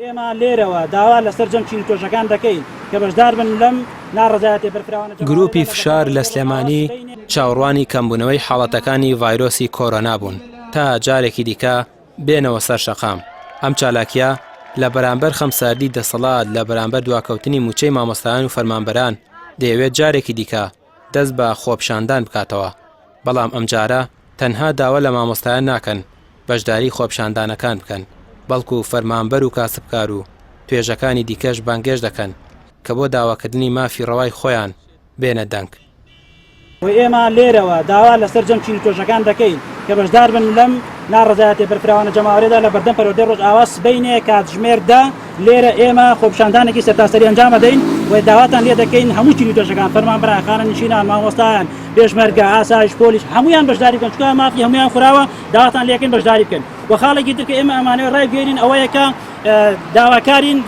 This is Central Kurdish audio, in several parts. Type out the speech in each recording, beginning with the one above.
ئێمە لێرەوە داوا لە سەرجەم چین و توێژەکان دەکەین کە بەشدار بن لەم ناڕەزایەتیە بەرفراوانە جەماوەریەدا گروپی لە بەردەم فشار لە پەروەردەی ڕۆژئاوا سلێمانی سبەینێ. چاوەڕوانی کەمبوونەوەی حاڵەتەکانی ڤایرۆسی کۆرۆنا بوون تا جارێکی دیکە بێنەوە سەر شەقام. ئەم چالاکییە لە بەرامبەر خەمساردی دەسەڵات لە بەرامبەر دواکەوتنی مووچەی مامۆستایان و فەرمانبەران دەیەوێت جارێکی دیکە دەست بە خۆپیشاندان بکاتەوە، بەڵام ئەمجارە تەنها داوا لە مامۆستایان ناکەن بەشداری خۆپیشاندانەکان بکەن، بەڵکو فەرمانبەر و کاسبکار و توێژەکانی دیکەش بانگێشت دەکەن کە بۆ داواکردنی مافی ڕەوای خۆیان بێنە دەنگ. و ئێمە لێرەوە داوا لە سەرجەم چین و توێژەکان دەکەین کە بەشدار بن لەم ناڕەزایەتیە بەرفراوانە جەماوەریەدا لە بەردەم پەروەردەی ڕۆژئاوا سبەینێ کاتژمێر دە لێرە ئێمە خۆپیشاندانێکی سەرتاسەری ئەنجام ئەدەین و داواتان لێ دەکەین هەموو چین و توێژەکان فەرمانبەران خانەنشینان مامۆستایان پێشمەرگە ئاسایش پۆلیس هەموویان بەشداری بکەن چونکە مافی هەموویان خوراوە داواتان لێ ئەکەین بەشداری بکەن و خاڵێکی تر کە ئێمە ئەمانەوێت ڕایبگەیەنین ئەوەیە کە داواکارین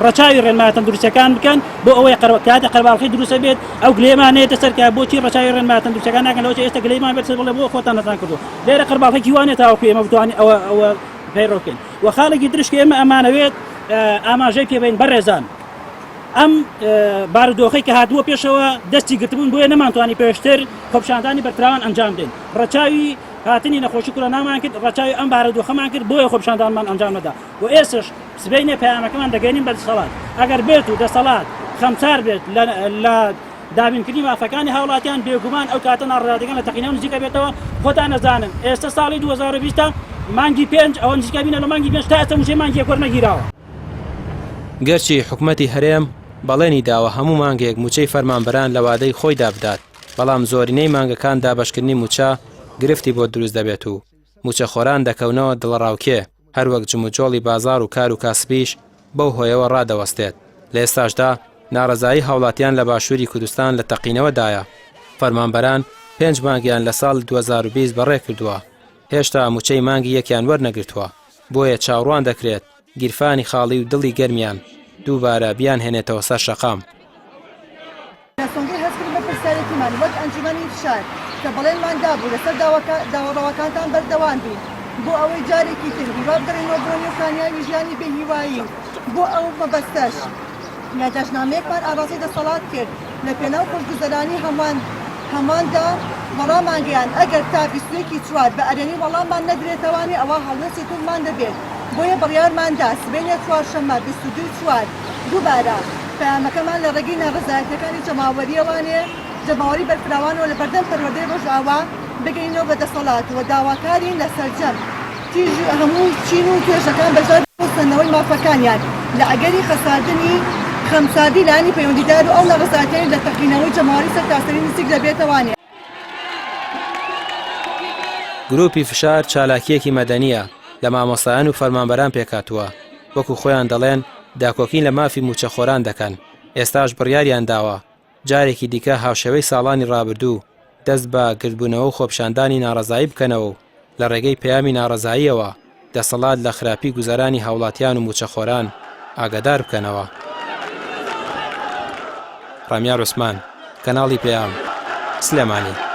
ڕەچاوی ڕێنمایە تەندروستیەکان بکەن بۆ ئەوەی کاتێ قەرەباڵخی دروستە بێت ئەو گلەیەمان نێتە سەر کە بۆچی ڕەچاوی ڕێنمایە تەندروستیەکان ناکەن لەوەی ئێستا گلەیمان بێت سەر بڵێ بۆ خۆتان نەتان کردو لێرە قەرباڵخێکی وانە تاوەکو ئێمە بتوانین ئەوە ئەوە پەیڕەو بکەین و خاڵێکی ترش کە ئێمە ئەمانەوێت ئاماژەی پێبین بەڕێزان ئەم بارودۆخەی کە هاتبووە پێشەوە دەستی گرتبوون بۆیە نەمانتوانی پێشتر خۆپیشاندانی بەرفراوان ئەنجام بدەین ڕەچاوی هاتنی نەخۆشی کۆرۆنامان کرد، ڕەچاوی ئەم بارودۆخەمان کرد، بۆیە خۆپیشاندانمان ئەنجام نەدا و ئێستش سبەینێ پەیامەکەمان دەگەیەنین بە دەسەڵات، ئەگەر بێت و دەسەڵات خەمسار بێت لە دابینکردنی مافەکانی هاوڵاتیان، بێگومان ئەو کاتە ناڕەزایەتیەکان لە تەقینەوە نزیک ئەبێتەوە، خۆتان ئەزانن ئێستە ساڵی 2020 ە مانگی پێنج ئەوە نزیک ئەبینە لە مانگی پێنج تا ئێستە مووچەی مانگی یەک وەرنەگیراوە. گەرچی حکومەتی هەرێم بەڵێنی داوە هەموو مانگێک مووچەی فەرمانبەران لە وادەی خۆیدا بدات، بەڵام زۆرینەی مانگەکان دابەشکردنی مووچە گرفتی بۆ دروست دەبێت و مووچەخۆران دەکەونەوە دڵەڕاوکێ، هەروەک جموجۆڵی بازاڕ و کار و کاسبیش بەو هۆیەوە ڕادەوەستێت. لە ئێستاشدا ناڕەزایی هاوڵاتیان لە باشووری کوردستان لە تەقینەوەدایە، فەرمانبەران پێنج مانگیان لە ساڵی 2020 بەڕێکردووە، هێشتا مووچەی مانگی یەکیان وەرنەگرتووە، بۆیە چاوڕوان دەکرێت گیرفانی خاڵی و دڵی گەرمیان دووبارە بیانهێنێتەوە سەر شەقام. لە سۆنگەی هەستکردن بە پرسیارێتیمان وەک ئەنجومەنی فشار کە بەڵێنمان دابوو لەسەر داوا ڕەواکانتان بەردەوام بین بۆ ئەوەی جارێکی تر هیوا بگەڕێنەوە بۆ نێو کانیاوی ژیانی بێ هیوایی و بۆ ئەو مەبەستەش یاداشتنامەیەکمان ئاڕاستەی دەسەڵات کرد لە پێناو خۆشگوزەرانی هەموان هەمواندا و ڕامانگەیاند ئەگەر تا 21 ی چوار بە ئەرێنی وەڵاممان نەدرێتەوانێ ئەوا هەڵوێستی توندمان دەبێت بۆیە بڕیارمان دا سبەینێ چوارشەممە 22 ی چوار دووبارە پەیامەکەمان لە ڕێگەی ناڕەزایەتیەکانی جەماوەریەوانێ جەماوەری بەرفراوانەوە لە بەردەم پەروەردەی ڕۆژئاوا بگەینەوە بە دەسەڵات و داواکارین لە سەرجەم تیژ هەموو چین و توێژەکان بەشدار بن بۆ سەندنەوەی مافەکانیان لە ئەگەری خەساردنی خەمساردی لایەنی پەیوەندیدار و ئەو ناڕەزایەتیانەی لە تەقینەوەی جەماوەری سەرتاسەری نزیک دەبێتەوانێ. گروپی فشار چالاکییەکی مەدەنییە لە مامۆستایان و فەرمانبەران پێکهاتووە، وەکو خۆیان دەڵێن داکۆکی لە مافی مووچەخۆران دەکەن، ئێستاش بڕیاریان داوە جارێکی دیکە هاوشێوەی ساڵانی رابردوو دەست بە گردبوونەوە و خۆپیشاندانی ناڕەزایی بکەنەوە و لە ڕێگەی پەیامی ناڕەزاییەوە دەسەڵات لە خراپی گوزەرانی هاوڵاتیان و مووچەخۆران ئاگادار بکەنەوە. ڕامیار عوسمان، کەناڵی پەیام، سلێمانی.